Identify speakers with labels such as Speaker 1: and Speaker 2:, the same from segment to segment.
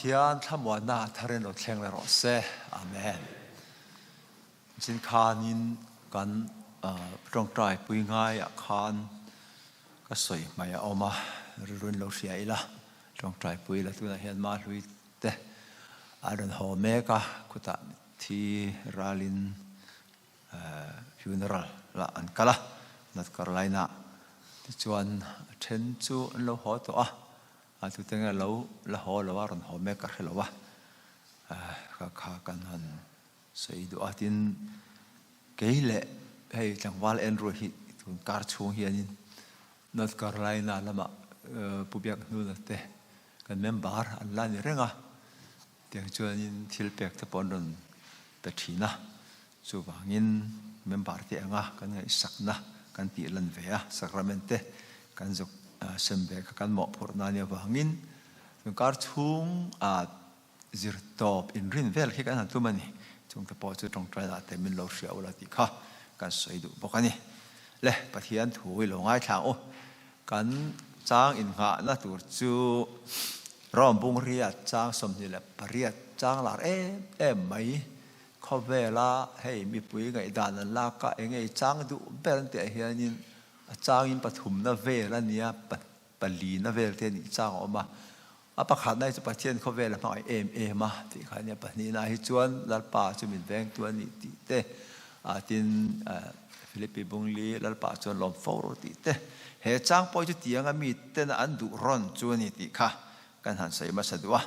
Speaker 1: Pathian thlamuanna a tharin lo thleng le rawh se. Amen. Chin khanin kan tawngtai pui ngai ah khan ka sawi hmai a awm a, rilruin lo hria ila tawngtai pui la tunah hian ma hlui te a rawn haw mek a, khutah thi ralin funeral lah an kal a, North Carolina tichuan a then chu an lo haw tawh a, a tute nge lo la haw lo a rawn haw mek ka hre lo a, ka kha kan han sawi duh a, tin kei leh hei tlangval Andrew hi tun kar chhung hianin North Carolina lamah Pu Biakhnuna te kan member an la ni reng a, Tiang chuanin thil pek te pawh an rawn pe thin a, chuvangin member te anga kan ngaihsakna kan tih lan ve a, sacrament te kan zuk sem ve kha kan mawhphurhna ania vangin tunkar chhung ah zir tawp inrin vel khi kan han tum a ni. Chung te pawh chu tawngtai lah te min lo hria ula tih kha kan sawi duh bawk a ni. Le Pathian thu i lo ngaithla ang u. Kan chang innghahna tur chu Rom bung riat chang 28 chang lar em em mai. Khawvela hei mipui ngaihdan an lak a, eng ei chang duh ber an tih ah hianin a changin pathumna vel a nia, palina vel te a nih chang a awm a. A pakhatna hi chu Pathian khawvel a hmangaih em em a tih kha a nia, pahnihna hi chuan Lalpa chu min vengtu a nih tih te, tin Philippi bungli Lalpa chuan lawm fo rawh tih te, he chang pawh chu tianga mitena an duh rawn chu a ni tih kha kan han sawi hmasa duh a.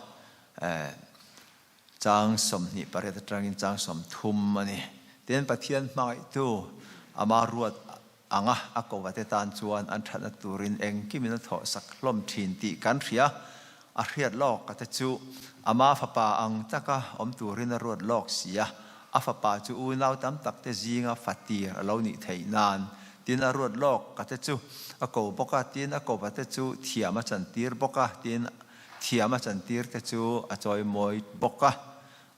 Speaker 1: Chang 28 atangin chang 30 a ni. Tin, Pathian hmangaihtu ama ruat anga a kova te tan chuan an thatna turin engkimin a thawhsak hlawm thin tih kan hria. A hriat lawk a te chu ama fapa ang taka awm turin a ruat lawk si a, a fapa chu unau tam tak te zinga fatir a lo nih theih nan tin a ruat lawk a te chu a ko bawk a, tin a kova te chu thiam a chantir bawk a, tin Thiam a chantir te chu a chawimawi bawk a,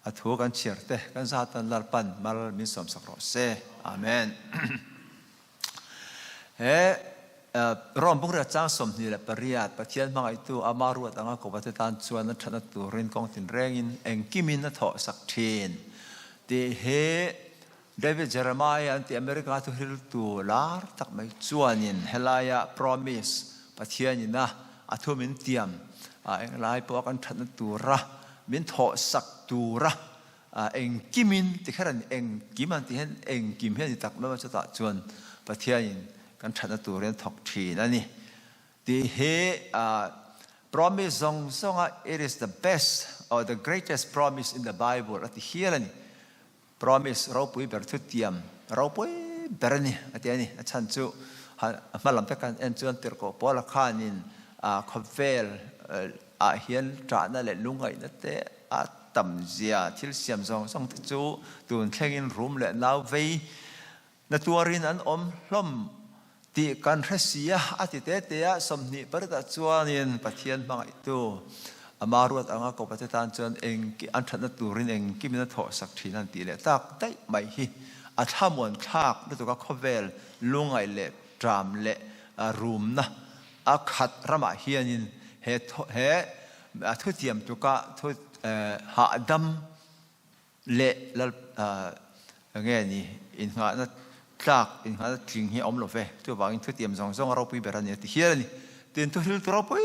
Speaker 1: a thu kan chhiar te kan zatan Lalpan mal min sawmsak rawh se. Amen. He Rom bungriat chang 28 Pathian hmangaihtu ama ruat anga kova te tan chuan a thatna turin kawng tinrengin engkimin a thawhsak thin tih hi David Jeremiah an tih America thuhriltu lar tak mai chuanin helaia promise Pathianin a a thu min tiam a englai pawha kan thatna tura min thawhsak tura engkimin ti kher a ni engkim an tih hian engkim hi a ni tak mai a chutah chuan Pathianin kan thatna turin a thawk thin a ni tih hi promise zawng zawnga it is the best or the greatest promise in the Bible a ti hial a ni. Promise ropui ber chu tiam ropui ber a ni a ti a ni. A chhan chu a hma lam te kan en chuan tirhkoh Paula khanin khawvel ah hian ṭahna leh lungngaihna te a tam zia thil siam zawng zawng te chu tun thlengin rum leh nau vei na tuarin an awm hlawm tih kan hre si a, a ti te te a, 28 ah chuanin Pathian hmangaihtu ama ruat anga kopa te tan chuan engki an thatna turin engkimin a thawhsak thin an tih leh tak daih mai hi a thlamuan thlak lutuk a, khawvel lungngaih leh ṭam leh rumna a khat ramah hianin he he thutiam tuka thu hahdam leh lal nge ni innghahna tlak innghahna tling hi a awm lo ve. Chuvangin thutiam zawng zawng a ropui ber a ni a ti hial a ni. Tin thuhriltu ropui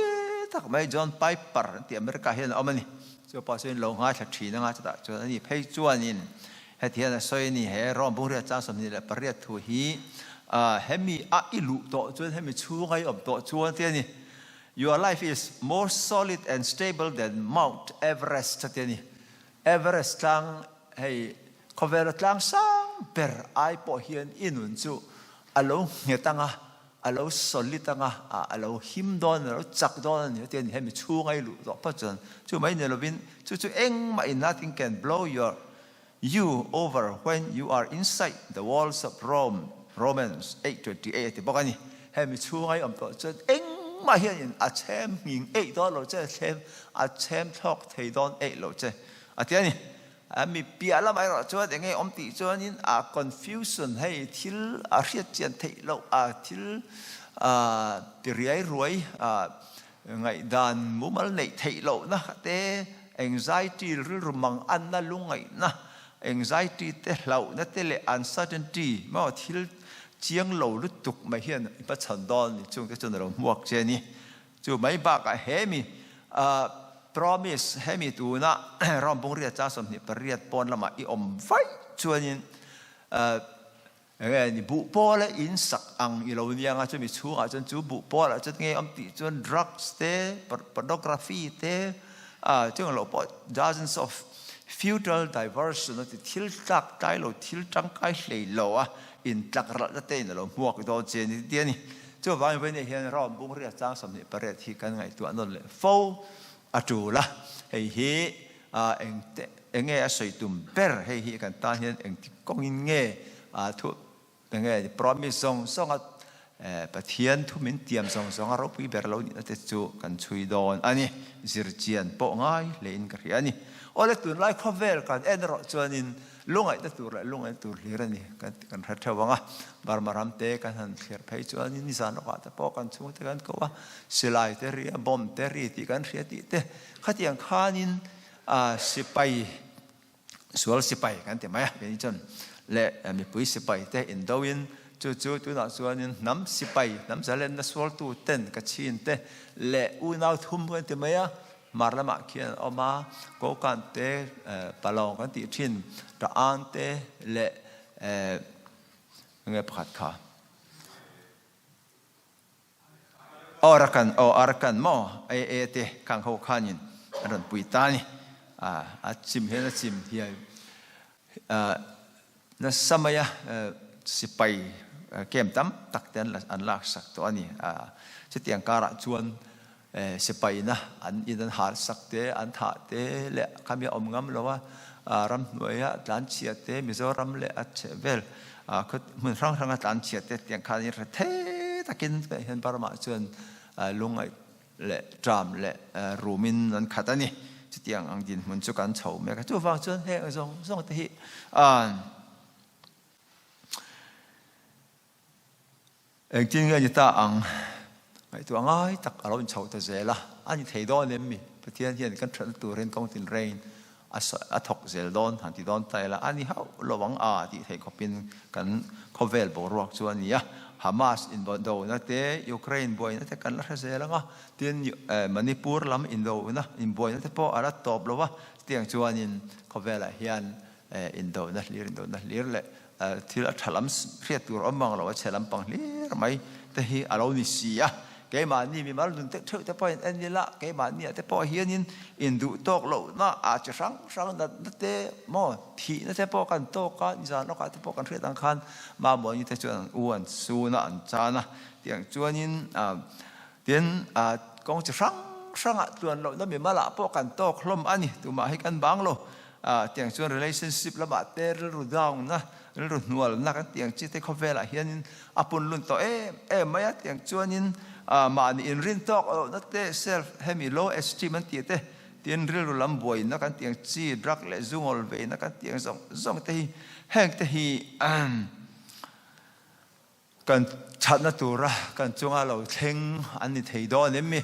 Speaker 1: tak mai John Piper an tih America hian a awm a ni. Chu pa chuan lo ngaithla thin anga chutah chuan a ni phei chuanin heti hian a sawi a ni he Rome bungriat chang 28 thu hi hemi a i luh tawh chuan hemi chhunga i awm tawh chuan ti a ni. Your life is more solid and stable than Mount Everest a ti a ni. Everest tlang hei khawvela tlang sang ber ai pawh hian i nun chu a lo nghet anga, a lo solid anga, a lo him dawn, a lo chak dawn a ni a ti a ni. Hemi chhunga i luh tawh phawt chuan chu mai ni lovin chu chu engmah in nothing can blow your you over when you are inside the walls of Rome, Romans 8:28 a ti bawk a ni. Hemi chhunga i awm tawh chuan engmah hianin a chhem nghing eih dawn lo che, a thlem a chhem thlawk thei dawn eih lo che a ti a ni. A mi piah lamah erawh chuan eng nge awm tih chuanin a confusion hei thil a hriat chian theih loh a thil a ti riai ruai a ngaihdan mumal neih theih lohna te. anxiety, rilru mang anna, lungngaihna, anxiety te, hlauhna te leh uncertainty maw thil chiang lo lutuk mai hian i hmachhawn dawn ni chungte chuan a lo hmuak che a ni. Chu mai bakah hemi promise, hemi tuna Rom bungriat chang 28 pawn lamah i awm vaih chuanin Enge ni buh pawl a in sak ang i lo nia nga chumi chhungah chuan chu buh pawl ah chuan nge awm tih chuan drugs te, pornography te ah chung lo pawh dozens of futile diversion a ti thil tlak tlai lo thil tangkai hlei lo a in tlak ralh na te in a lo hmuak dawn che ni ti a ni. Chuvangin vawiin hian Rome bungriat chang 28 hi kan ngaihtuah nawn leh fo a tul a, hei hi Engte enge a sawi tum ber hei hi kan tan hian engti kawngin nge thu enge promise zawng zawnga Pathian thu min tiam zawng zawnga ropui ber lo nihna te chu kan chhui dawn a ni. Zirchian pawh ngai hlein ka hria a ni. Awle tunlai khawvel kan en erawh chuanin lungaihna tur leh lungaihna tur hlir a ni kan hre theuh ang a. Burma ram te kan han thlir phei chuanin nizan lawkah te pawh kan chhungte kan ko a, silai te ri a, bomb te ri tih kan hria tih te Khatiang khanin sipai, sual sipai kan ti mai a, keini chuan leh mipui sipai te indoin chu chu tunah chuanin hnam sipai, hnam zalenna sualtu ten ka chin te leh unau thum kan ti mai a, hmar lamah khian an awm a, Kokan te, Palawng kan tih thin, Ta'an te leh enge pakhat kha. Arakan aw Arakan maw e e te khang ho khanin an rawn pui ta a ni. A chim hian a chim hiai nasa mai a, sipai camp tam tak te an lak sak tawh a ni. Chutiang karah chuan sipaina an in an hal sak te, an thah te leh khami a awm ngam lo a, ramhnuaia tlanchhia te, Mizoram leh a chhehvel hmun hrang hranga tlanchhia te tiang khan in hre thei takin hian Burma chuan lungngaih leh ṭam leh rumin an khat a ni. Chutiang ang dinhmun chu kan chho mek a. Chuvang chuan heng zawng zawng te hi Engtin nge ni ta ang? Ngaihtuah ngai tak a lo inchhoh ta zel a, a ni thei dawn em mi? Pathian hian kan thatna turin kawng tinrengin a thawk zel dawn han ti dawn ta ila, a ni hauh lo ang a tih theih khawpin kan khawvel boruak chu a ni a. Hamas indona te, Ukraine buaina te kan la hre zel ang a, tin Manipur lam indona, inbuaina te pawh a la tawp lo a, chutiang chuanin khawvelah hian Indona hlir indona hlir leh thil a tha lam hriat tur awm mang lo a chhe lampang hlir mai te hi a lo ni si a. Keimahni mimal nun teuh theuh te pawhin en ila, keimahniah te pawh hianin induh tawk lohna ah chi hrang hrang natna te maw thihna te pawh kan tawk a, nizan lawkah te pawh kan hriat ang khan Mamawni te chuan an u an sun a, an chan a, tiang chuanin tin kawng chi hrang hrangah tluan lohna mimalah pawh kan tawk hlawm a ni, tumah hi kan bang lo. Tiang chuan relationship lamah te rilru down na, rilru hnual na kan tiang chi te khawvelah hianin a pun lun tawh em em mai a. Tiang chuanin mahni inrin tawk lohna te self hemi low esteem an tih te tin rilru lam buaina kan tiang chi drug leh zu ngawl veina kan tiang zawng zawng te hi heng te hi kan thatna tura kan chunga lo thleng an ni thei dawn em mi?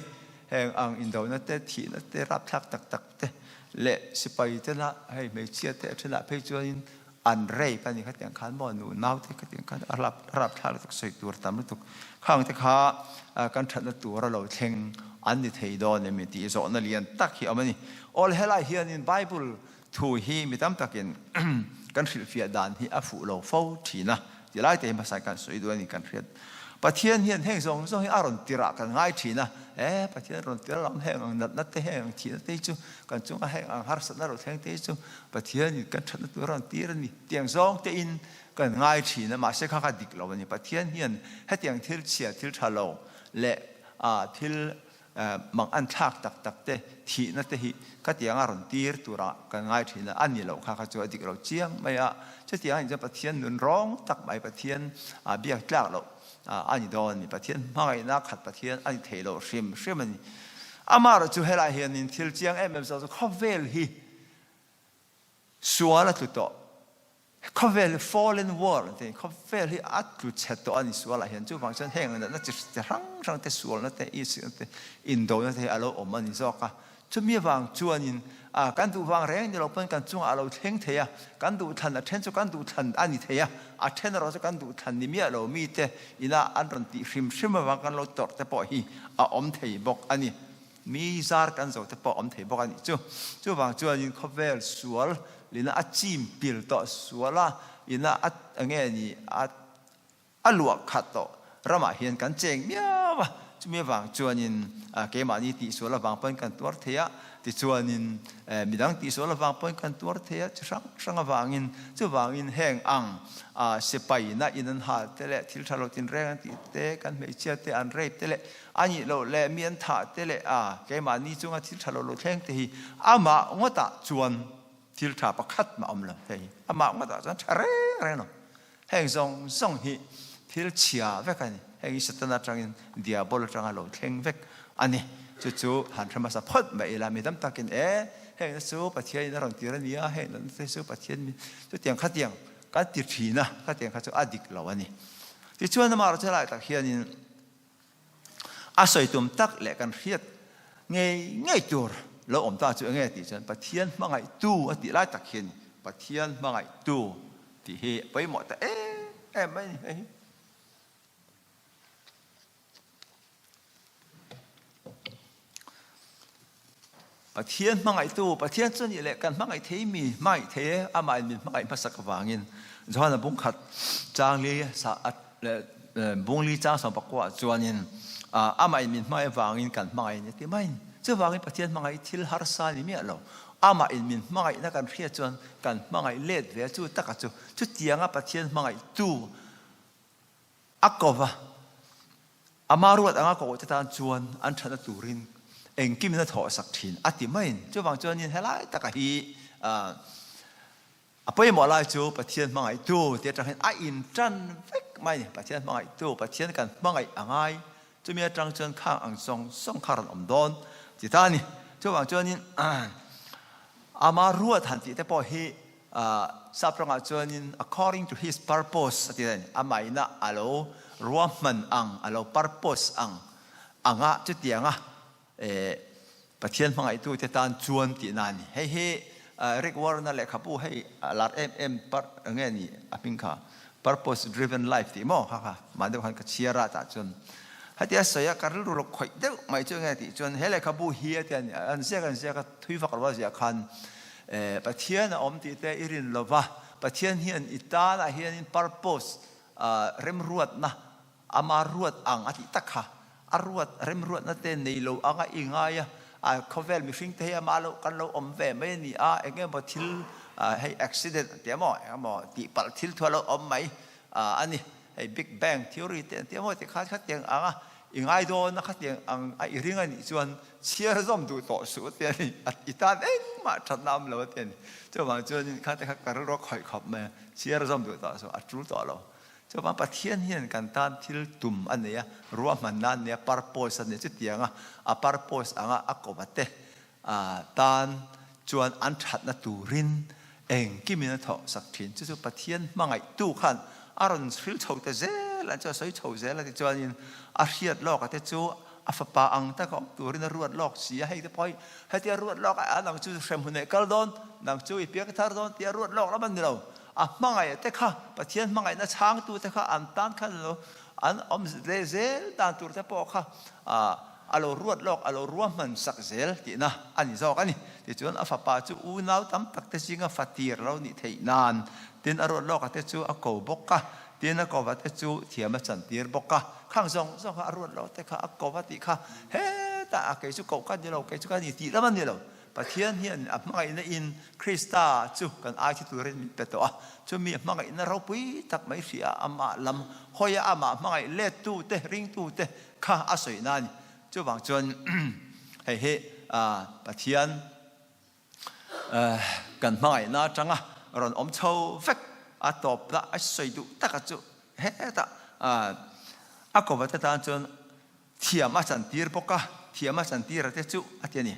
Speaker 1: Heng ang indona te, thihna te, rapthlak tak tak te leh sipai te lah hei hmeichhia te a thenah phei chuanin an rape a ni khatiang khan maw nu nau te khatiang khan a rapthlak lutuk sawi tur tam lutuk khang te kha kan thatna tura lo thleng an ni thei dawn em mi tih zawhna lian tak hi a awm a ni. Aw helai hianin Bible Thu hi mi tam takin kan hrilhfiah dan hi a fuh lo fo thin a, ti lai te hi hmasa kan sawi duh a ni kan hriat. Pathian hian heng zawng zawng hi a rawn tirah kan ngai thin a, e Pathian rawn tir lam heng ang natna te heng ang thihna te hi chu kan chunga heng ang harsatna ro thleng te hi chu Pathian in kan thatna tur a rawn tir a ni tiang zawng te in kan ngai thin a, mahse kha kha dik lo a ni. Pathian hian hetiang thil chhia thil tha lo leh thil Mang an thlak tak tak te, thihna te hi khatianga rawn tir turah kan ngai thin a, a ni loh kha kha chu a dik lo chiang mai a. Chutiang anih chuan Pathian nun rawng tak mai Pathian biak tlak loh a ni dawn a ni. Pathian hmangaihna khat Pathian a ni thei lo hrim hrim a ni. Amaherawhchu helai hianin thil chiang em em zawk chu khawvel hi Sual a tlu tawh. Khawvel hi fallen world an ti. Khawvel hi a tlu chhe tawh a ni sualah hian. Chuvang chuan heng natna chi hrang hrang te sualna te, isina te, indona te hi a lo awm a ni zawk a. Chumi avang chuanin kan duh vang reng ni lo pawn kan chungah a lo thleng thei a, kan duhthlan a then chu kan duhthlan a ni thei a, a then erawh chu kan duhthlan ni miah lo mite ina an rawn tih hrim hrim avang kan lo tawrh te pawh hi a awm thei bawk a ni. Mi zar kan zo te pawh a awm thei bawk a nih chu. Chuvang chuanin khawvel sual lina a chim pil tawh sual a ina a nge ni a A luah khat tawh ramah hian kan cheng miau a, chumi avang chuanin keimahni tihsual avang pawhin kan tuar thei a, tichuanin midang tihsual avang pawhin kan tuar thei a, chi hrang hrang avangin chuvangin heng ang sipaina in an hal te leh thil tha lo tinreng an tih te, kan hmeichhia te an rape te leh a nih loh leh mi an thah te leh keimahni chunga thil tha lo lo thleng te hi amah ngawtah chuan thil tha pakhat mah awm lo hei amah ngawtah chuan tha reng reng lo. Heng zawng zawng hi thil chhia vek a ni. Heng hi Satana atangin Diabol atanga lo thleng vek a ni. Chu chu han hre hmasa phawt mai ila mi tam takin e heng te chu Pathian in a rawn tir a nia, heng te chu Pathian mi chutiang khatiang kan ti thin a, khatiang kha chu a dik lo a ni. Tichuan amaherawhchu helai tak hianin A sawi tum tak leh kan hriat ngei ngei tur lo awm ta chu enge tih chuan Pathian hmangaihtu a tih lai tak hian Pathian hmangaihtu tih hi pawimawh ta em em mai a ni hei hi. Pathian hmangaihtu Pathian chu nih leh kan hmangaih thei mi hmangaih thei e amah in min hmangaih hmasak avangin Johana bungkhat changli sa bungli chang sawmpakua chuanin amah in min hmangaih avangin kan hmangaih a ni ti maiin chuvangin Pathian hmangaih thil harsa ni miah lo amah in min hmangaihna kan hriat chuan kan hmangaih let ve chu taka chu chutianga Pathian hmangaihtu A ko va, ama ruat anga ko te tan chuan an thatna turin engkimin a thawhsak thin a ti maiin chuvang chuanin helai taka hi a pawimawh lai chu Pathian hmangaihtu ti atang hian a intan vek mai a ni. Pathian hmangaihtu, Pathian kan hmangaih a ngai, chumi atang chuan khang ang zawng zawng kha rawn awm dawn ti ta a ni. Chuvang chuanin ama ruat han tih te pawh hi Sap rawngah chuanin according to his purpose a ti a ni. Amaina a lo ruahman ang, a lo purpose ang anga chutianga Pathian hmangaihtute tan chuan tihna a ni. Hei hi Rick Warren-a lehkhabu hei a lar em em nge ni a hming kha Purpose Driven Life tih maw kha kha mah deuh khan ka chhiar a tah chuan hetia sawi a ka rilru lo khawih deuh mai chu nge tih chuan he lehkhabu hi a tia ni an ziak an ziak a thui vak lo a ziah khan Pathian a awm tih te i rin lo va, Pathian hian i tanah hianin purpose, remruatna, ama ruat ang a tih tak kha, a ruat remruatna te nei lo anga i ngai a, a khawvel mihring te hi ama lo kan lo awm ve mai a ni a, eng emaw thil hei accident an ti emaw, eng emaw tihpalh thil thu a lo awm mai a ni, hei big bang theory te an ti emaw tikha khatiang anga i ngai dawn a khatiang ang a i ring a nih chuan Chhiar zawm duh tawh suh a ti a ni. I tan engmah thatna awm lo a ti a ni. Chuvang chuanin kha te kha ka rilru a khawih khawp mai a, chhiar zawm duh tawh suh, a tul tawh lo. Chuvang Pathian hian kan tan thil tum a nei a, ruahmanna a nei a, purpose a nei a, chutianga a purpose anga a kawp a te tan chuan an thatna turin engkimin a thawh sak thin. Chu chu Pathian hmangaihtu khan a rawn hril chho ta zel a, chuan a sawi chho zel a tichuanin a hriat lawk a te chu a fapa ang taka awm turin a ruat lawk si a, hei te pawh hi hetia ruat lawk a nang chu hremhmun eh kal dawn, nang chu i piang thar dawn tia ruat lawk lam a ni lo. A hmangaih te kha Pathian hmangaihna chhangtu te kha an tan khan lo an awm leh zel dan tur te pawh kha a lo ruat lawk, a lo ruahman sak zel tihna a ni zawk a ni. Tichuan a fapa chu unau tam tak te zinga fatir lo nih theih nan tin a ruat lawk a te chu a ko bawk a, tin a kova te chu thiam a chantir bawk a. Khang zawng zawng kha a ruat lawk te kha a kova tih kha hetah a kei chu koh ka ni lo, kei chu ka ni tih lam a ni lo. Pathian hian a hmangaihna in Krista chu kan ai thi turin min pe tawh a, chumi a hmangaihna ropui tak mai hria amah lam hawia amah hmangaih lettu te, ringtu te kha a sawi na a ni. Chuvang chuan hei hi Pathian kan hmangaihna atanga rawn awm chho vek a tawpna a sawi duh taka chu hetah a kova te tan chuan thiam a chantir bawk a, thiam a chantir a te chu a ti a ni.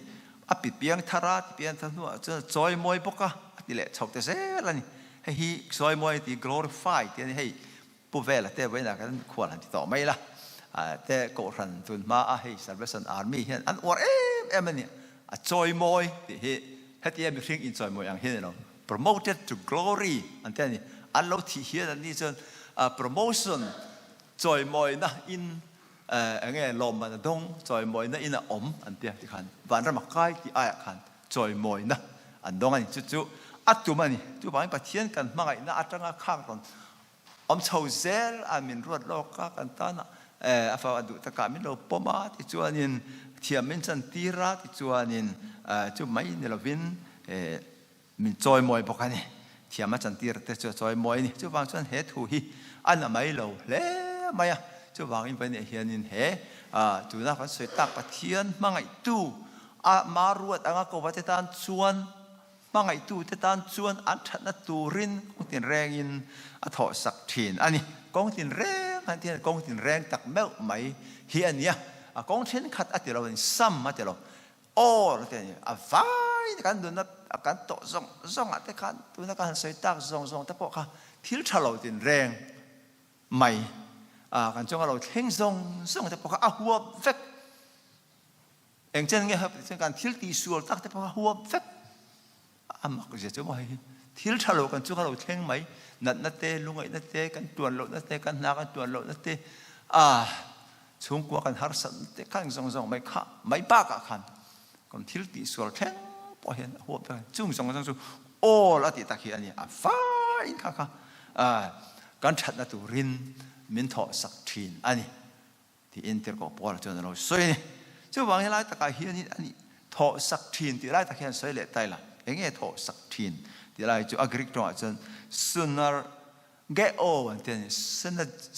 Speaker 1: A pi piang thar a, ti piang thar hnuah chuan a chawi mawi bawk a, a ti leh chho te zel a ni. Hei hi chawi mawi ti glorify ti a ni hei. Pu Vela te vawiinah kan khual han ti tawh mai la, te Kohhran tun hma a hei Salvation Army hian an uar em em a ni. A chawimawi tih hi hetia mihring inchawimawi ang hian a ni lo. Promoted to glory an ti a ni. An lo thih hian an ni chuan promotion chawimawina in eng nge lawmman a dawng, chawimawina in a awm an ti a tikhan vanram a kai tih aiah khan chawimawina an dawng a ni. Chu chu a tum a ni. Chuvangin Pathian kan hmangaihna atanga khak rawn awm chho zel a min ruat lawk a kan tana a fa a duh takah min lo pawm a tichuanin thiam min chantir a tichuanin chu mai ni lovin min chawimawi bawk a ni. Thiam a chantir te chu a chawimawi a ni. Chuvang chuan he thu hi a na mai lo hle mai a. Chuvangin vawiinah hianin he tuna kan sawi tak Pathian hmangaihtu a ma ruat anga kova te tan chuan hmangaihtu te tan chuan an thatna turin kawng tinrengin a thawhsak thin a ni. Kawng tinreng han tih hian kawng tinreng tak meuh mai hi a ni a. A kawng thenkhat a ti lo a ni, sam a ti lo. Aw a ti a ni. A vai kan nunna kan tawh zawng zawngah te khan tuna ka han sawi tak zawng zawng te pawh kha thil tha lo tinreng mai kan chunga lo thleng zawng zawng te pawh kha a huap vek. Eng chen nge hap chuan kan thil tih sual tak te pawh kha huap vek. A mak zia chu maw hei hi. Thil tha lo kan chunga lo thleng mai. Natna te, lungaihna te, kan tuan lohna te, kan hna kan tuan lohna te, a chhungkua kan harsatna te kha eng zawng zawng mai kha mai bakah khan kan thil tih sual thleng pawh hian a huap vek a ni. Chung zawng zawng chu awl a tih tak hi a ni. A vaiin kha kha kan thatna turin min thawhsak thin a ni. Tiin tirhkoh Paula chuan a lo sawi a ni. Chuvang helai takah hianin a nih thawhsak thin tih lai tak hian sawi leh ta ila. Eng nge thawhsak thin tih lai chu a Greek tawngah chuan synergeo an ti a ni.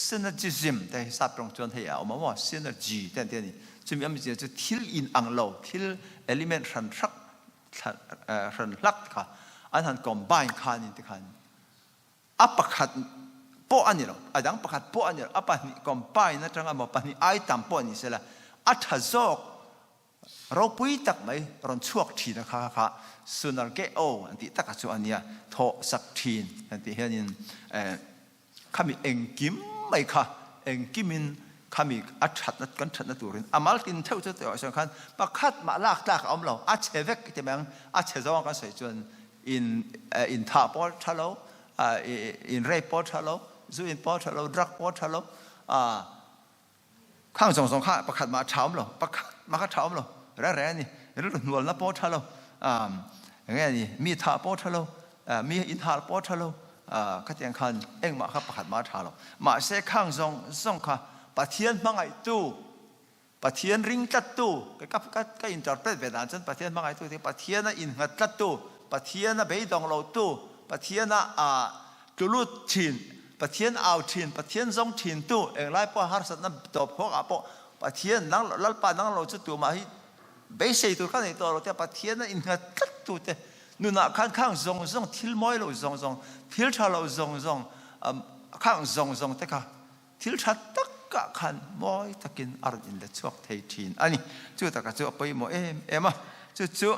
Speaker 1: Synergism te hi sap tawng chuan hei a awm a maw? Synergy te an ti a ni. Chumi awmzia chu thil inang lo, thil element hran hrak, hran hlak te kha an han combine khanin tikhan A pakhat pawh a ni lo, a dang pakhat pawh a ni lo, a pahnih combine atanga maw pahnih ai tam pawh ni sela a tha zawk ropui tak mai rawn chhuak thin a kha kha Sunargeo an tih taka chu a nia, thawh sak thin an tih hianin khami engkim mai kha engkimin khami a thatna kan thatna turin a maltin theuh chu tih ah khan pakhat mah lak tlak a awm lo, a chhe vek ti mai ang, a chhe zawng kan sawi chuan In in thah pawh tha lo, in rape pawh tha lo, zu in pawh tha lo, drug pawh tha lo, khang zawng zawng kha pakhat mah tha awm lo, pakhat mah kha tha awm lo, reng reng a ni. Rilru hnualna pawh tha lo, enge ni, mi thah pawh tha lo, mi in hal pawh tha lo, khatiang khan engmah kha pakhat mah tha lo. Mahse khang zawng zawng kha Pathian hmangaihtu Pathian ring tlattu, ka ka ka interpret ve dan chuan Pathian hmangaihtu te Pathian a innghat tlattu, Pathian a beidawng lotu, Pathian a ah tlulut thin, Pathian au thin, Pathian zawng thintu, englai pawh harsatna tawp khawk ah pawh Pathian nang Lalpa nang lo chu tumah hi beisei tur kha nei tawh lo te Pathian a innghat tlattu te nunah khan khang zawng zawng thil mawi lo zawng zawng, thil tha lo zawng zawng, khang zawng zawng te kha Thil tha takah khan mawi takin a rawn inlet chhuak thei thin a ni. Chu taka chu a pawimawh em em a. Chu chu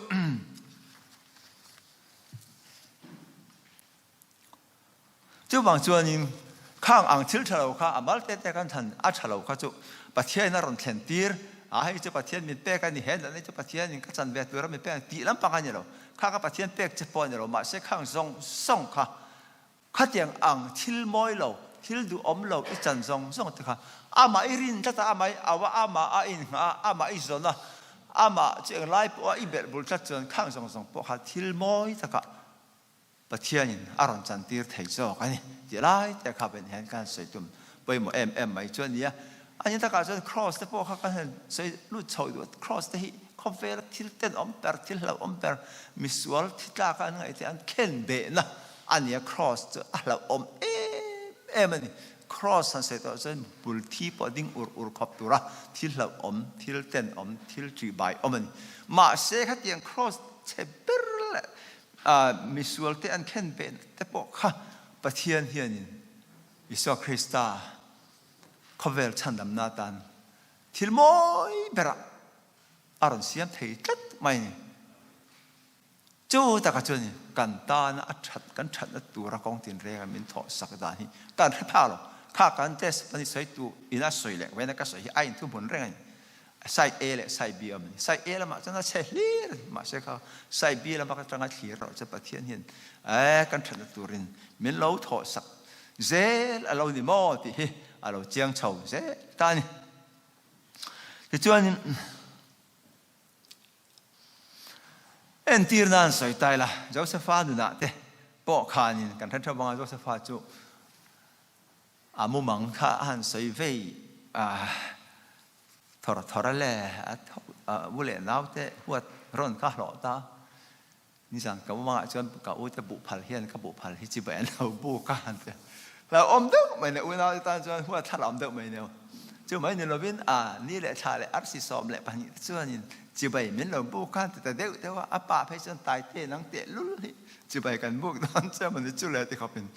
Speaker 1: chuvang chuanin khang ang thil tha lo kha a mal te te kan thlan a tha lo kha chu Pathianin a rawn thlen tir a, hei chu Pathian min pek a ni, he natna chu Pathianin ka chan ve tura min pek a ni tih lampang a ni lo. Kha kha Pathian pek che pawh a ni lo, mahse khang zawng zawng kha Khatiang ang thil mawi lo, thil duhawm lo i chan zawng zawng te kha amah i rin tlat a, amah i au a, amah a inngah a, amah i zawn a, amah chu englai pawh a i belh bul tlat chuan khang zawng zawng pawh kha thil mawi takah Pathianin a rawn chantir thei zawk a ni tih lai te kha ben hian kan sawi tum pawimawh em em mai chu a ni a. A ni takah chuan Kraws te pawh kha kan han sawi lut chho duh a, Kraws te hi khawvela thil tenawm ber, thil hlauhawm ber, misual thi tlaka an ngaih te an khen behna A nia Kraws chu a hlauhawm em em a ni. Kraws han sawi tawh chuan bul thi pawh ding ur ur khawp tura thil hlauhawm, thil tenawm, thil ṭihbai awm a ni. Mahse khatiang Kraws chhe ber leh misual te an khen ve te pawh kha Pathian hianin Isua Krista khawvel chhandamna atan thil mawi berah a rawn siam thei tlat mai a ni. Chu taka chuan kan tana a that, kan thatna tura kawng tinreng a min thawh sak dan hi kan hre phak lo. Kha kan test pani sawi tu ina sawi leh vena ka sawi hi a inthu hmun reng a ni. Side A leh side B a awm a ni. Side A lamah chuan a chhe hlir a ni. Mahse kha side B lama ka tanga thlir erawh chuan Pathian hian eh kan thatna turin min lo thawh sak zel a lo ni maw tih hi a lo chiang chho zel ta a ni. Tichuanin entir nan sawi ta ila Josepha nunah te pawh khanin kan hre theuh bang a Josepha chu A mumang kha a han sawi vei a, thawr thawr a le, a u leh naute huat rawn kha hlawh ta. Nizan ka mumangah chuan ka ute buhphal hian ka buhphal hi chibai an lo buk a han ti a. Hlauhawm deuh mai nia, unaute tan chuan huat thlarau deuh mai nia. Chu mai ni lovin a ni leh thla leh arsi 12 te chuanin chibai min lo buk a han ti ta deuh deuh a, a pa phei chuan taite nang teh lul hi chibai kan buk dawn che maw ni chu le ti khawpin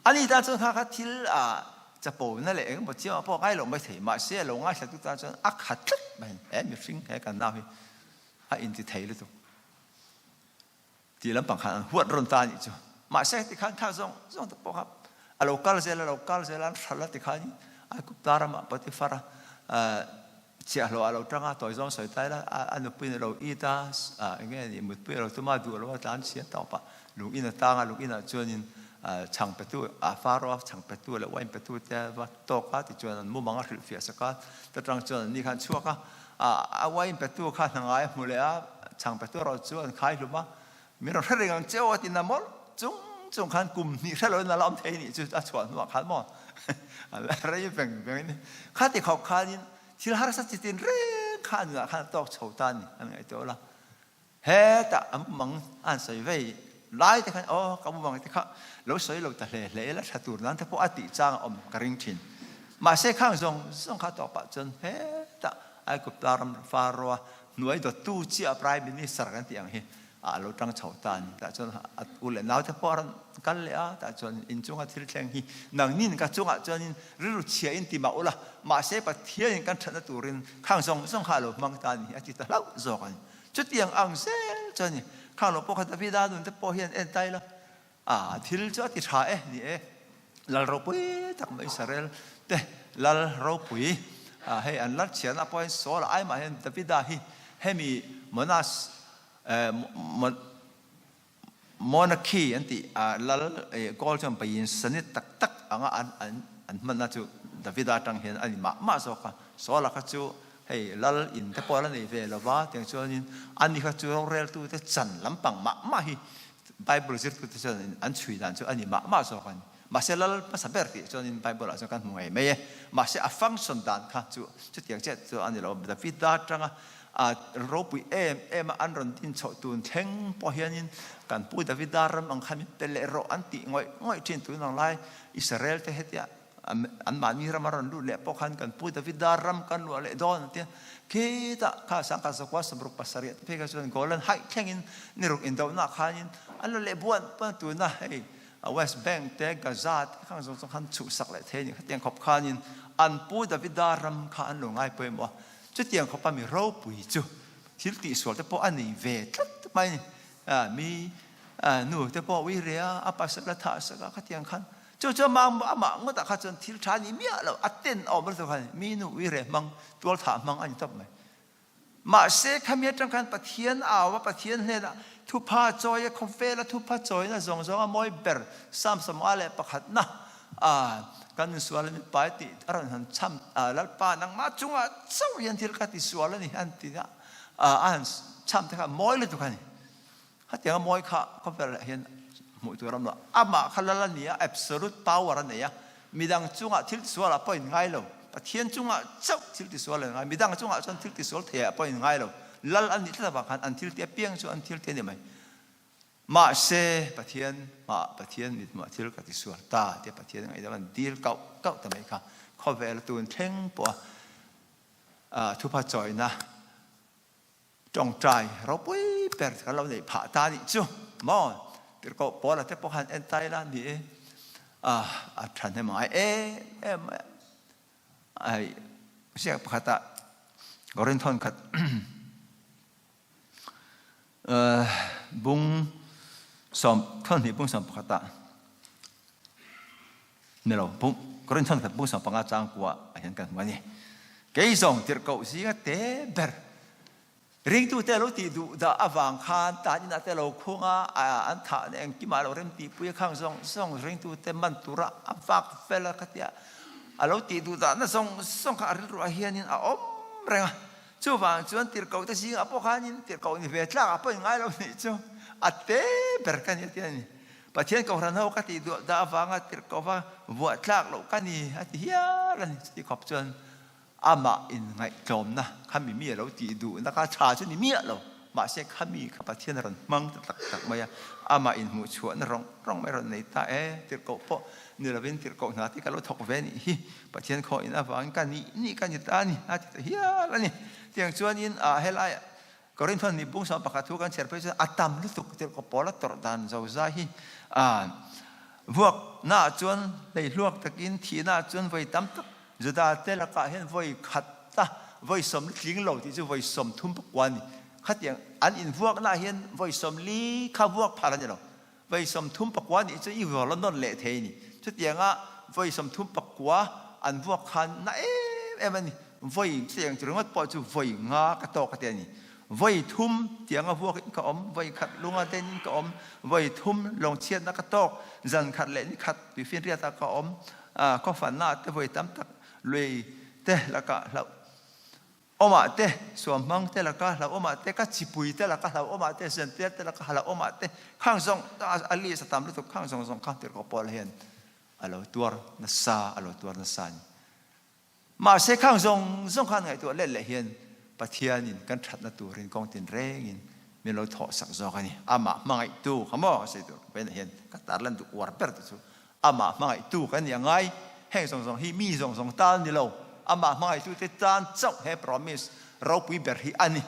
Speaker 1: Ani tan chuan kha kha thil a chapona leh engemaw chiangah pawh a ngai lo maithei, mahse a lo ngaithlatu tan chuan a khat tlat mai he mihring he kan nau hi a inti thei lutuk tih lampang khan an huat rawn ta a nih chu. Mahse heti khan thla zawng zawng te pawh kha a lo kal zel a lo kal zel a, an hralh a tikhanin Aigupta ramah Potiphar-a chhiahhlawh a lo tang a, tawi zawng sawi ta ila a nupuiin a lo it a, eng nge ni mutpui a lo tum a, duh lo a tlan chhiat tawp a, lung in a tang a, lung inah chuanin chhang petu a Pharaoh chhang petu leh wine petu te a va tawk a, tichuan an mumang a hrilhfiah sak a, ta tang chuan an ni khan chhuak a, a wine petu kha hna ngai a hmu leh a, chhang petu erawh chu an khai hlum a, min rawn hre reng ang che aw a ti na mawlh chung chung khan kum hnih hre loin a la awm thei nih chu a chhuah hnuah khan maw a la rei veng veng in khati khawp khanin thil harsa chi tin reng kha a nunah khan a tawk chho ta a ni an ngaihtuah ula hetah a mumang an sawi vei lai te khan aw ka mumang te kha lo sawi lo ta hle hle ila tha tur nan te pawh a tih chang a awm ka ring thin mahse khang zawng zawng kha tawk pah chuan hetah Aigupta ram Pharaoh hnuai dawttu chiah Prime Minister kan tih ang hi a lo tang chho ta a ni. Tah chuan a u leh naute pawh a rawn kal leh a, tah chuan inchunga thil thleng hi nangnin ka chungah chuanin rilru chhia in ti mah ula, mahse Pathianin kan thatna turin khang zawng zawng kha a lo hmang ta a ni a ti ta hlauh zawk a ni. Chutiang ang zel chuan ni khang lo pawh kha Davida nun te pawh hian en ta ila, a thil chu a ti tha e ni e. Lal ropui tak mai Israel te lal ropui hei an lal chhiarna pawhin Saul ai mah hian Davida hi hemi monas monarchy an tih lal kawl chuan pain sanit tak tak anga an an an hmanna chu Davida atang hian a ni mah mah zawk a. Saul-a kha chu hei lal in te pawh a la nei ve lo va, tiang chuanin ani kha chu roreltute chan lampang mah mah hi Bible zirtute chuan an chhui dan chu a ni mah mah zawk a ni. Mahse lal hmasa ber tih chuanin Bible ah chuan kan hmu ngei mai e. Mahse a function dan kha chu chutiang chiah chu a ni lo. Davida atanga a ropui em em a an rawn din chhoh tun thleng pawh hianin kan pu Davida ram ang kha min pe leh rawh an tih ngawih ngawih thin tun ang lai Israel te hetia Anmahni ram a rawn lut leh pawh khan kan pu Davida ram kan luah leh dawn an ti a. Khitah kha sangkhat zakua sawmruk pasarih te phei kha chuan Golan haih thlengin ni ruk indohna khanin an la leh buan buan tuna hei West Bank te Gaza te khang zawng zawng khan chhuhsak leh thei a ni. Khatiang khawp khanin an pu Davida ram kha an lo ngai pawimawh a. Chutiang khawpa mi ropui chu thil tihsual te pawh a nei ve tlat mai a ni. Mi nu te pawh ui reh a, a pasal a thah sak a khatiang khan Chu chu amah ngawtah kha chuan thil tha ni miah lo, a ten a awm reuh khan mi nu uire hmang, tual thah hmang a ni tawp mai. Mahse khami atang khan Pathian au a, Pathian hnenah thupha chawi a, khawvela thupha chawina zawng zawng a mawi ber Psalm 51na a kan insual a ni pai tih a rawn han chham a, Lalpa nangmah chungah chauh hian thil ka tisual a ni an ti a, a han chham te kha mawi lutuk a ni. Hetiang a mawi kha khawvel ah hian hmuh tur a awm lo. Amah kha lal a ni a, absolute power a nei a, midang chungah thil tisual ah pawh in ngai lo. Pathian chungah chauh thil tisual a ngai, midang chungah chuan thil tisual thei ah pawh in ngai lo. Lal a nih tlat avang khan an thil ti apiang chu an thil ti a ni mai. Mahse, Pathian hmaah Pathian mithmuh ah thil ka tisual ta tia Pathian ngaih deuh an dil kauh kauh ta mai kha khawvel tun thleng pawh a thupha chawina Tawngtai ropui ber kan lo neih phah ta nih chu maw? Tirhkoh Paula te pawh khan en ta ila ni e, a thahnem ngai em em mai a. Ai ziak pakhatah Korinthon khat bung sawm thawn hnih bung sawm pakhatah ni lo bung Korinthon khat bung 15 chang kua ah hian kan hmu a ni. Kei zawng tirhkoh zinga te ber ringtute lo tih duh dah avang khan tan inah te lo khung a, an thahna engkimah lo rem tihpui a khang zawng zawng ringtute man tura a vak vel a khatia a lo tih duh dahna zawng zawng kha a rilruah hianin a awm reng a. Chuvang chuan tirhkohte zingah pawh khanin tirhkoh ni ve tlakah pawh in ngai lo nih chu a te ber ka ni a ti a ni. Pathian kohhran ho ka tih duh dah avanga tirhkohva vuah tlak loh ka ni a ti hial a ni. Chuti khawp chuan amah inngaihtlawmna kha mi mi a lo tih duhna kha tha chu ni miah lo. Mahse kha mi kha Pathian a rawn hmang ta tak tak mai a, amah inhmuhchhuahna rawng rawng mai a rawn nei ta e. Tirhkoh pawh ni lovin tirhkoh hna te ka lo thawk ve nih hi Pathian khawhin avangin ka nih nih ka ni ta a ni a ti ta hial a ni. Tiang chuanin helai Korinth nih bung 11 thu kan chhiar phei chuan a tam lutuk tirhkoh pawl a tawrh dan zozai hi vuak naah chuan hleihluak takin thihnaah chuan vawi tam tak Juda te lakah hian vawi khat a vawi sawm tling lo tih chu vawi 30 pakua a ni. Khatiang an invuaknaah hian vawi 40 kha vuak phal a ni lo. Vawi 34 nih chu i vuak la nawn leh thei a ni. Chutianga vawi 34 an vuak khan na em em a ni. Vawi chutiang chu ringawt pawh chu vawi nga ka tawk a ti a ni. Vawi thum tianga vuakin ka awm, vawi khat lunga denin ka awm, vawi thum lawngchhiatna ka tawk, zan khat leh ni khat tuifinriatah ka awm, khawfanna te vawi tam tak lui te lakah hlauh Awmah te, suamhmang te laka hlauhawmah te, ka chipui te laka hlauhawmah te, zentir te laka hlauhawmah te, khang zawng a list a tam lutuk khang zawng zawng kha tirhkoh Paul hian a lo tuar nasa, a lo tuar nasa a ni. Mahse khang zawng zawng khan ngaihtuah let leh hian Pathianin kan thatna turin kawng tinrengin min lo thawhsak zawk a ni. Amah hmangaihtu kha maw ka sawi tur vawiinah hian ka tarlan duh uar ber te chu Amah hmangaihtu kan nih a ngai. Heng zawng zawng hi mi zawng zawng tan ni lo, amah hmangaihtute tan chauh he promise ropui ber hi a ni.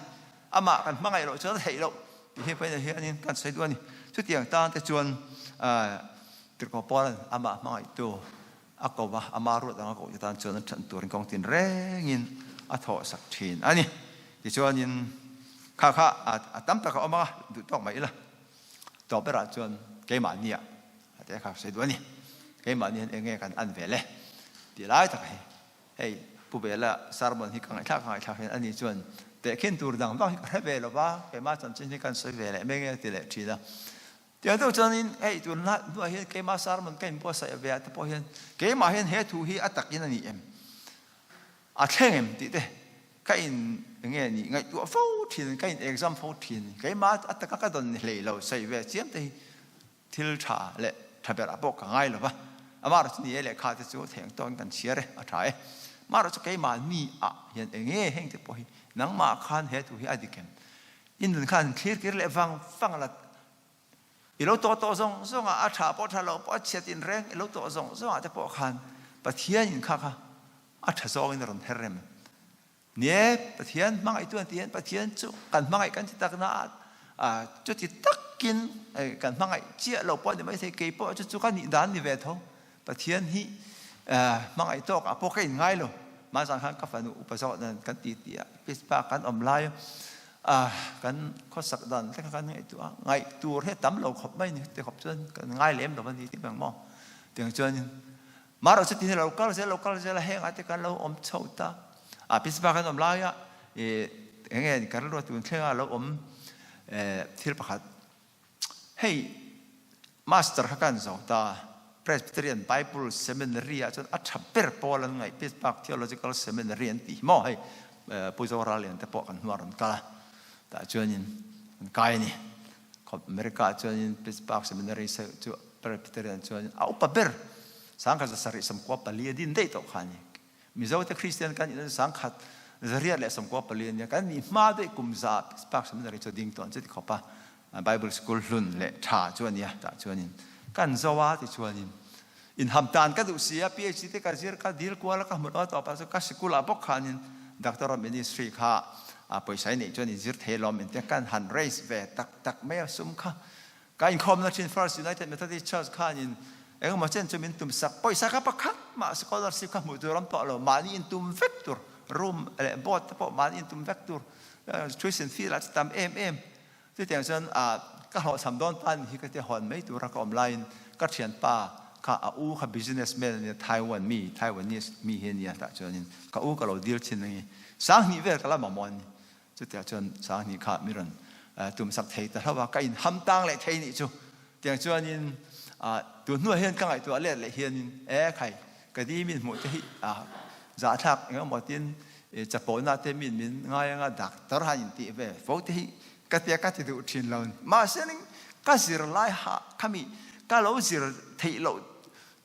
Speaker 1: Amah kan hmangaih loh chuan a theih loh tih hi pawiah hianin kan sawi duh a ni. Chutiang tan te chuan Tirhkoh Paula'n amah hmangaihtu a ko va, ama ruat anga koh te tan chuan an that turin kawng tin rengin a thawhsak thin a ni. Tichuanin kha kha a tam tak a awm anga duh tawk mai ila. Tawp berah chuan keimahniah a te kha sawi duh a ni. Keimahni hian eng nge kan an ve le tih lai tak hi hei Pu Bela sermon hi ka ngaihthlak ka ngaihthlak hian ani chuan tehkhin tur dang vak hi ka hre ve lo va, keimah chanchin hi kan sawi ve leh mai nge a ti leh thin a. Tiang deuh chuanin hei tunlai hnuah hian keimah sermon ka inbuatsaih ve ah te pawh hian keimah hian he thu hi a takin a ni em? A thleng em tih te ka in enge nih ngaihtuah fo thin, ka in exam fo thin. Keimah a taka ka dawn ni hlei lo sawi ve chiam te hi thil tha leh tha berah pawh ka ngai lo va. Amaherawh chu ni e lehkha te chu theng tawkin kan chhiar e, a tha e. Amaherawh chu keimah ni ah hian enge heng te pawh hi nangmah khan he thu hi a dik em? I nun khan thlir kir leh vang vang la I lo tawh tawh zawng zawngah a tha pawh tha lo pawh a chhiat in reng i lo tawh zawng zawngah te pawh khan Pathian in kha kha a tha zawngin a rawn her rem. Ni e, Pathian hmangaihtu an ti hian Pathian chu kan hmangaih kan ti tak na a, chuti takin kan hmangaih chiah lo pawh a ni maithei, kei pawh chu chu ka nih dan ni ve tho. Pathian hi hmangaih tawk ah pawh ka in ngai lo. Mah zan khan ka fanu upa zawk dan kan ti ti a, Pittsburgh kan awm lai a, kan khawsak dan te kha kan ngaihtuah a, ngaih tur hi a tam lo khawp mai ni, ti khawp chuan kan ngai lem lo a ni tih bang maw. Tiang chuan marawh chu tin lo kal zel lo kal zel a, heng ah te kan lo awm chho ta a, Pittsburgh kan awm lai a, enge kan rilru tun thleng a lo awm thil pakhat Hei Master kha kan zo ta. Presbyterian Bible Seminary ah chuan a tha ber pawl an ngaih Pittsburgh Theological Seminary an tih hi maw hei Pu Zoralian te pawh kan hnuah rawn kal a tah chuanin an kai a ni. Khawp America ah chuanin Pittsburgh Seminary chu Presbyterian chuanin a upa ber 1774 a din daih tawh kha a ni. Mizo te Kristian kan in 1994 a nia, kan nih hma daih kum za Pittsburgh Seminary chu ding tawh an chuti khawp a, Bible School hlun leh tha chu a nia, tah chuanin kan zo a tichuanin inham tan ka duh si a, PhD te ka zir ka dil kual a ka hmu lo a tawpah chuan ka sikul ah bawk khanin Doctor of Ministry kha pawisa i neih chuan in zir thei alawm engtia kan han raise ve tak tak mai a sum kha Ka inkhawmna thin First United Methodist Church khanin engemaw chen chu min tum sak. Pawisa kha pakhat mah scholarship kha hmuh tur awm tawh lo. Mahni in tum vek tur, room leh board te pawh mahni in tum vek tur, tuition fee lah chu tam em em. Chutiang chuan ka hlawhchham dawn ta ni hi ka ti hawn mai tura ka awm laiin ka thianpa kha a u kha businessman a nia Taiwan mi Taiwanese mi hi a nia tah chuanin ka u ka lo dil thin angi 2000 vel ka la mamawh a ni. Chutiah chuan 2000 kha mi rawn tum sak thei ta hlauh a, ka in ham tang leh thei nih chu. Tiang chuanin tun hnuah hian ka ngaihtuah let leh hianin e khai ka di min hmuh te hi zahthlak engemaw tin chapona te min min ngai anga doctor han in tih ve fo te hi ka tia ka ti duh thin lo. Mahse ning ka zir lai ha khami ka lo zir theih loh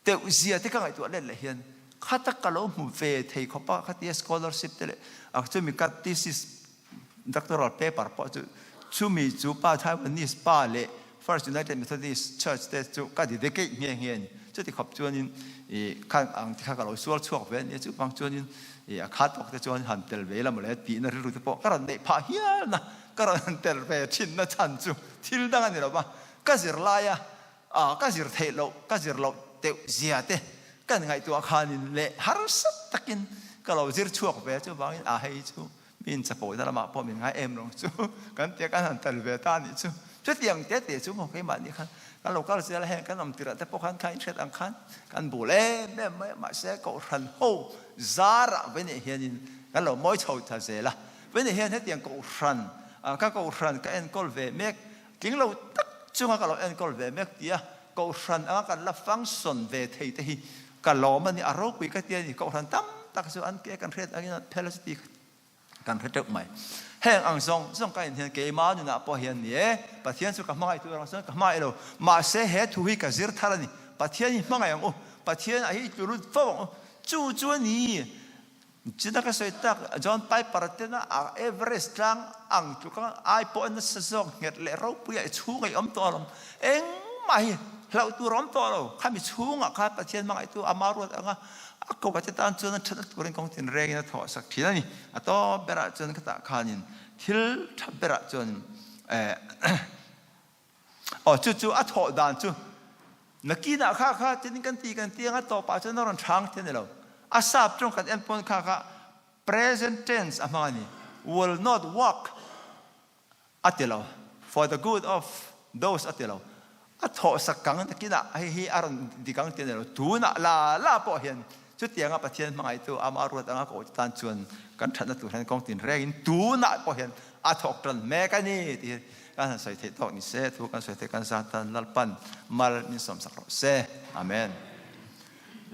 Speaker 1: teuh zia te ka ngaihtuah let leh hian kha tak ka lo hmu ve thei khawp a khatia scholarship te leh a chumi ka thesis doctoral paper pawh chu chumi chu pa Taiwanese pa leh First United Methodist Church te chu ka dedicate nghe nghe a ni. Chuti khawp chuanin i khan ang te kha ka lo sual chhuak ve a nia chuvang chuanin i a kha tawk te chuan han tel ve ila mawle tihna rilru te pawh ka rawn neih phah hial na ka rawn tel ve thinna chhan chu thil dang a ni lo va ka zir laia A, ka zir theih loh, ka zir loh teuh zia te kan ngaihtuah khanin leh harsa takin ka lo zir chhuak ve chuvangin a hei chu mi inchapawina lamah pawh min ngai em lo chu kan tia kan han tel ve ta anih chu. Chutiang te te chu maw keimahni khan kan lo kal zel a, heng kan awm tirah te pawh khan kha inhriat ang khan kan bul em em mai a, mahse Kohhran ho zarah veinih hianin kan lo mawi chho ta zel a, veinih hian hetiang Kohhran, ka Kohhran ka enkawl ve mek Tling lo tak chunga ka lo enkawl ve mek tia Kohhran anga kan la function ve thei te hi ka lawm a ni, a ropui ka ti a ni. Kohhran tam tak chu an ke kan hriat angin an phel a chuti kan hre teuh mai. Heng ang zawng zawng ka in hian keimah nunah pawh hian ni e, Pathian chu ka hmangaih tur ang chuan ka hmangaih lo. Mahse he thu hi ka zir thar a ni, Pathian hi hmangaih ang u, Pathian ah hi i tlu lut fo ang u, chu chu a ni. China ka sawi tak, John Piper tena a Everest tlang ang tluka ai pawh nasa zawk nghet leh ropui ah i chhung ah i awm tawh alawm. Engmah hi hlauh tur a awm tawh lo. Khami chhungah khan Pathian hmangaihtu ama ruat anga a ko te tan chuan a thatna turin kawng tinrengin a thawh sak thin a ni. A tawp berah chuan khatah khanin thil tha berah chuan eh Aw chu chu a thawh dan chu nakinah kha kha tin kan ti kan ti anga tawpah chuan a rawn chhang thei a ni lo. A sap tawng kan en pawn kha kha present tense a hmang a ni. Will not work a ti lo. For the good of those a ti lo. A thawh sak kang nakinah hei hi a rawn dik ang ti a ni lo. Tunah la la pawh hian chutianga Pathian hmangaihtu ama ruat anga ka awih tan chuan kan thatna tur hian kawng tinrengin tunah pawh hian a thawk tan mek a ni tih hi Kan han sawi theih tawk ni se, thu kan sawi theih kan zat tan Lalpan mal min sawmsak rawh se. Amen.